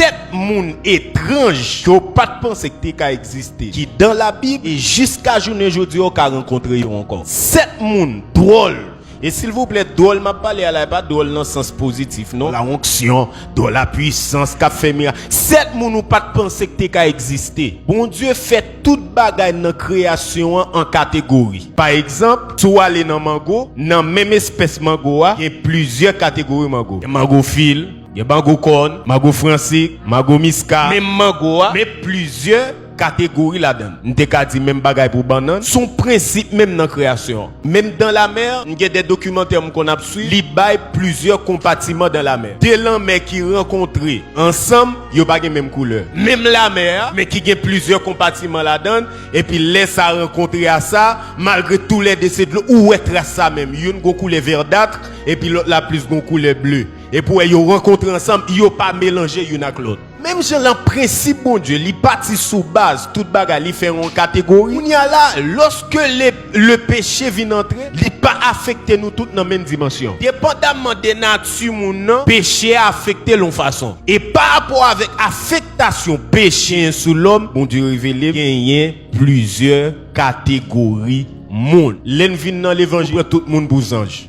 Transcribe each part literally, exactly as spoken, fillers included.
Sèt moun etranj ke w pa t panse k te ka egziste, ki dan Labib, e jiska jounen jodi a, w ka rankontre yo ankò. Sèt moun dwòl. E silvouplè, dwòl m ap pale a la, e pa dwòl nan sans pozitif, non. La onction, dwòl la puissance, k ap fè mirak. Sèt moun ou pa t panse k te ka egziste. Bondye fè tout bagay nan kreyasyon an an kategori. Pa egzanp, si w ale nan mango, nan menm espès mango a, gen plizyè kategori mango. Gen mango fil, gen mango kòn, mango fransik, mango miska, menm mango a, men plizyè kategori ladan l. M te ka di menm bagay pou bannann. Se yon prensip menm nan kreyasyon an. Menm dan lamè, m gen de dokimantè m konn ap swiv, li bay plizyè konpatiman dan lamè. De lanmè ki rankontre ansanm, yo pa gen menm koulè. Menm lamè a, men ki gen plizyè konpatiman ladan l, epi lè sa rankontre a sa, malgre toulède se dlo, ou wè tras sa menm. Youn gon koulè verdâtre, epi lòt la plis gon koulè ble. Epi w wè yo rankontre ansanm, yo pa melanje youn ak lòt. Menm jan lan prensip Bondye, li pati sou baz tout bagay, li fè yon kategori. Kounye a la, lòske le, le peche vin antre, li pa afekte nou tout nan menm dimansyon. Depandamman de nati moun nan, peche a afekte l yon fason. E pa rapò avèk afektasyon peche an sou lòm, Bondye revele genyen plizyè kategori moun. Lè n vin nan levanjil, nou pran tout moun pou zanj.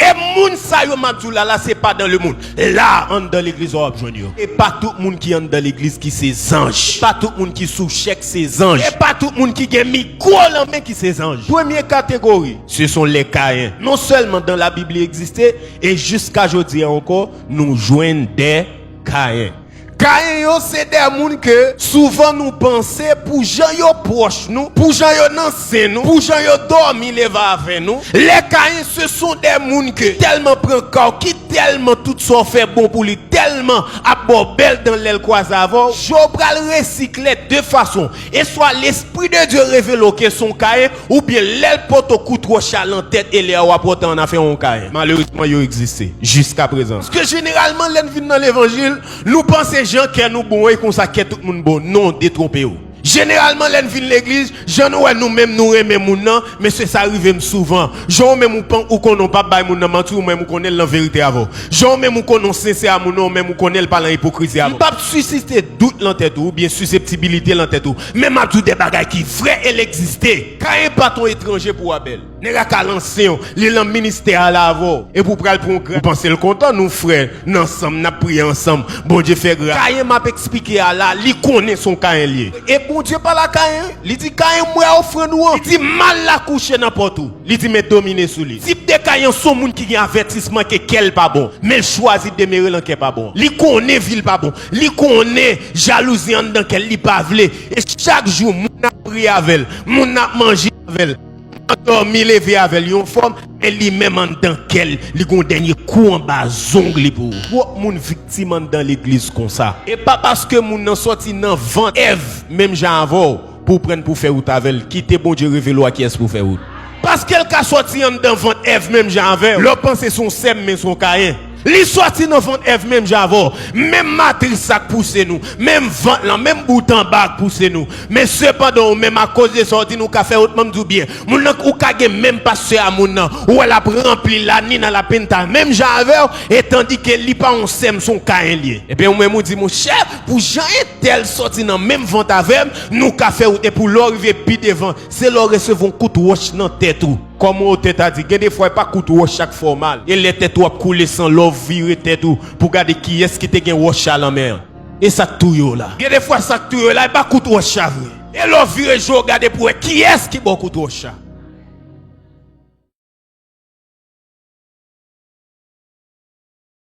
E moun sa yo m ap di w la, la, se pa dan lemonn. La, anndan legliz w ap jwenn yo. E pa tout moun ki anndan legliz ki se zanj. E pa tout moun ki sou chèk se zanj. E pa tout moun ki gen mikwo lan men ki se zanj. Premye kategori, ce sont les Caïns. Non sèlman dan Labib li egziste, e jiska jodi a ankò, nou jwenn de Caïns. Kayen yo se de moun ke souvan nou panse pou jan yo pwòch nou, pou jan yo nan sen nou, pou jan yo dòmi leve avè nou. Les Caïns, ce sont des moun ke tèlman pran ka w, ki tèlman tout sa w fè bon pou li, tèlman ap ba w bèl dan lè l kwaze avè w, je w pral resikle de fason. E swa Lespri de Dye revele w ke se yon Kayen, oubyen lè l pote w kout wòch a lan tèt e lè a w ap wè w te annafè yon Kayen. Malerezman, yo egziste jiska prezan. Paske jeneralman, lè n vin nan levanjil, nou panse jan kè nou bon e konsa kè tout moun bon. Non, detwonpe w. Jeneralman, lè n vin legliz, jan nou wè nou menm nou renmen moun nan, mesye, sa rive m souvan. Jan w menm ou pan, ou konnen w p ap bay moun nan manti, ou menm ou konnen l lan verite avè w. Jan w menm ou konnen w sensè a moun nan, ou menm ou konnen l pa lan ipokrizi avè w. M p ap sisite dout lan tèt ou, oubyen siseptibilite lan tèt ou, men m ap di w de bagay ki vre e l egziste. Kayen pa t on etranje pou Abèl. Nèg la ka lan sen w, li lan ministè a la avè w. Epi w pral pran yon gra. Ou panse l kontan, nou frè, n ansanm, n ap priye ansanm. Bondye fè gra. Kayen m ap eksplike a la, li konnen se yon Kayen l ye. E Bondye pale a Kayen, li di, Kayen, m wè ofrann ou an. Li di, mal la kouche nan pòt ou. Li di, men domine sou li. Tip de Kayen se yon moun ki gen avètisman ke kè l pa bon, men l chwazi demere lan kè pa bon. Li konnen vi l pa bon. Li konnen jalouzi anndan kè l, li pa vle. E chak jou, moun ap priye avè l, moun ap manje avè l, nan dòmi leve avè l yon fòm, men li menm anndan kè l, li gon dènye kou anba zong li pou ou. Twòp moun viktim anndan legliz konsa. E pa paske moun nan sòti nan vant Èv menm jan avè w pou w pran pou w fè wout avè l. Kite Bondye revele w a kiyès pou w fè wout. Paske l ka sòti anndan vant Èv menm jan avè w. Lè w panse se yon sè m, men se yon Kayen. Li sòti nan vant Èv menm jan avè w. Menm matris sa k pouse nou, menm vant lan, menm bout anba a k pouse nou. Men sepandan, ou menm, akoz de sa w di, nou ka fè wout, ban m di w byen. Moun nan, ou ka gen menm pastè a moun nan, ou wè l ap ranpli la, ni nan la pinta, menm jan avè w, e tandike li pa yon sè m, se yon Kayen l ye. Ebyen, ou menm, ou di, monchè, pou jan entèl sòti nan menm vant avè m, nou ka fè wout, epi lè w rive pi devan, se lè w resevwa yon kout wòch nan tèt ou. Kòm otè ta di, gen de fwa e pa kout wòch sa k fè w mal. E lè tèt ou ap koule san, lè w vire tèt ou pou gade kiyès ki te gen wòch sa lan men an. E sa k touye w la. Gen de fwa sa k touye w la, e pa kout wòch sa vre. E lè w vire je w gade pou w wè kiyès ki ba w kout wòch sa.